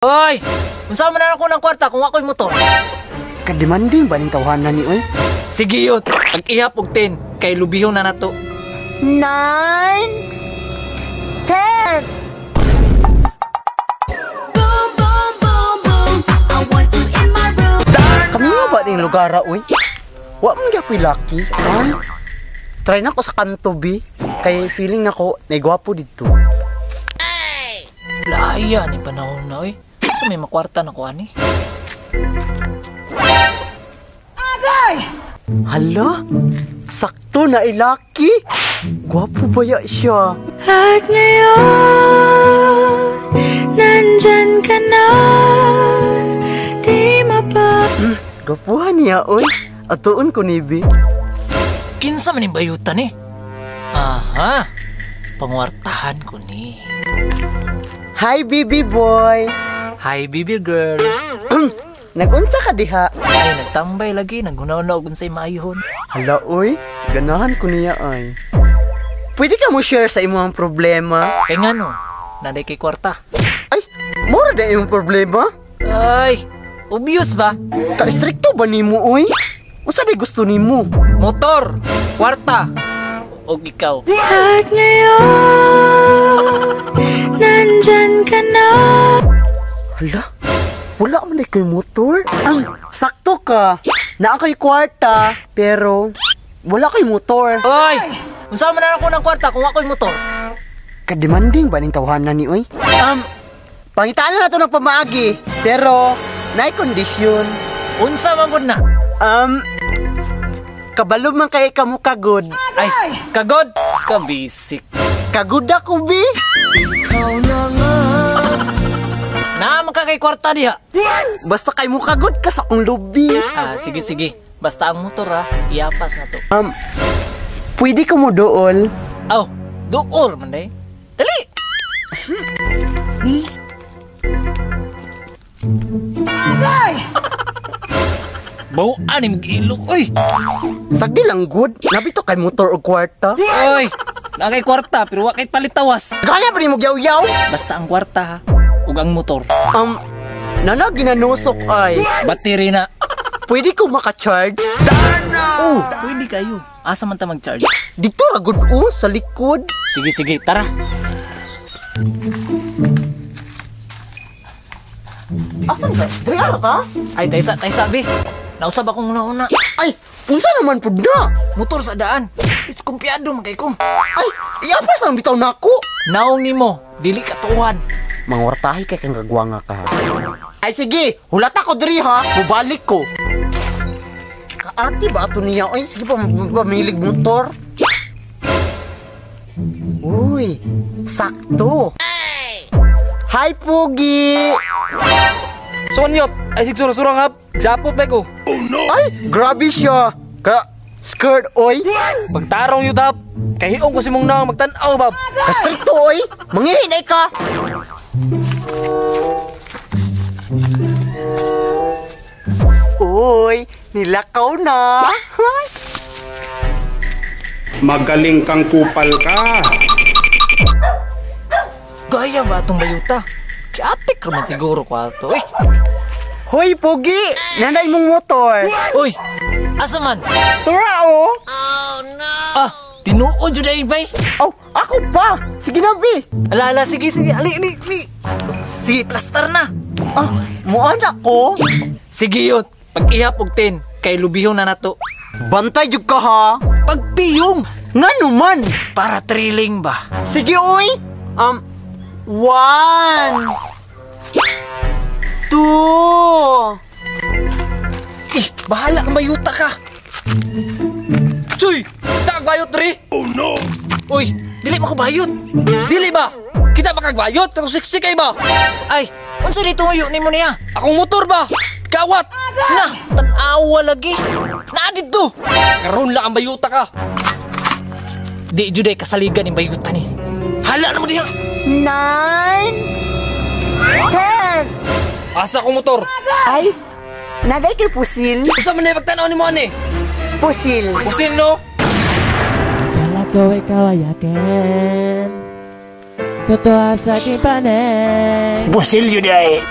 Oy! Unsa man na ako ng kwarta kung ako'y motor? Kademanding ba ning tawhana ni oy? Sige yun, pag-ihap og 10, kay lubihon na nato. 9, 10. Boom, boom, boom, boom. I want you in my room. Kami nga ba ning lugar oy? Wa man gyapoy lucky. Ay. Try na ko sa kanto bi. Kay feeling nako naigwapo didto. Laya ni panahon na oy. Sa may makwarta na ko ani. Hala, sakto na ilaki. Gwapo ba ya siya? At ngayon, nandyan ka na. Di mapa... Gwapuhan niya oy. Atuon ko ni bi. Kinsa man ning bayutan ni? Aha. Pangwartahan ko ni. Hi baby boy. Hi baby girl. Nagunsa ka diha? Ay nagtambay lagi, naghuna-huna og unsay maayhon. Hala oy, ganahan ko niya ay. Pwede ka mo share sa imong problema? Kay ngano? Naday kay kwarta. Ay, mura na imong problema? Ay, obvious ba? Ka-stricto ba nimo oy? Unsa day gusto nimo? Motor, kwarta, og ikaw. At ngayon, nandyan ka na. Hala, wala man kay motor. Ang sakto ka. Naa kay kwarta, pero wala kay motor. Oy! Unsa man na ako ng kwarta kung ako'y motor? Kademanding ba ning tawhana ni oy? Pangitaan na nato ng pamaagi, pero naay kondisyon. Unsa man gud na? Kabalo man kay kamo kagod. Ay, kagod, kabisik. Kagod ako bi. Naa man ka kay kwarta diha. Basta kay mo kagod ka sa akong lubi. Ah, sige sige. Basta ang motor ha, iapas na to. Pwede ka mo dool. Aw, dool man day. Dali. Bawaan ni ilok oy. Sagdi lang good. Nabito kay motor og kwarta. Oy, naa kay kwarta pero wa kay palitawas. Gaya ba nimo gyawyaw? Basta ang kwarta ha, ug ang motor. Nana ginanusok ay. Battery na. Pwede ko maka-charge? Oh, pwede kayo. Asa man ta mag-charge? Dito ra gud oh, sa likod. Sige sige, tara. Asan ka? Diri ara ta? Ay, taysa, taysa be. Nausab akong una-una. Ay, unsa naman pud na? Motor sa daan. It's kumpiyado man kay ko. Ay, iapas lang bitaw nako. Naong nimo, dili ka tuwan. Mangwartahi kay kang gagwanga ka. Ay sige, hulata ko diri ha. Mubalik ko. Kaarte ba ato niya? Ay, sige pa pamilig motor. Uy, sakto. Hi, Pugi! Sonyot! Ay, sigsura-surang hap! Japot ba ko? Oh, no. Ay, grabe siya! Ka, skirt, oy! Pagtarong yun, hap! Kahiong ko si mong naong magtanaw, bab! Kastrikto, oy! Mangihinay ka! Uy, nilakaw na! Magaling kang kupal ka! Gaya ba itong bayuta? Kiatik raman siguro ko ato. Uy! Hoy, Pogi! Nanay mong motor! Uy! Asa man? Tura, oh! Oh, no! Ah! Tinuod yun ay, bay! Oh, ako pa! Sige na, bi! Ala, ala, sige, sige! Ali, ali, ali! Sige, plaster na! Ah, muan ako? Sige yun! Pag-ihap og 10, kay lubihon na nato. Bantay jud ka, ha? Pagpiyong! Ngano man? Para thrilling ba? Sige, uy! 1, 2. Eh, bahala kang bayuta ka. Chuy! Kita kag bayot, diri! Oh no! Uy, dili mo ko bayot! Dili ba? Kita ba kag bayot? Kang siksi kay ba? Ay, unsa dito ngayon nimo niya? Akong motor ba? Kawat! Na, tanawa lagi! Naa dito! Karon lang ang bayuta ka! Di juday kasaligan yung bayuta ni. Hala na mo diha! 9, 10. Asa akong motor? Ay, naday kay pusil. Unsa man na pagtan-aw nimo ani? Pusil. Pusil no? Kala ko ikaw ay akin. Totoo sa aking panay. Busil yun ay.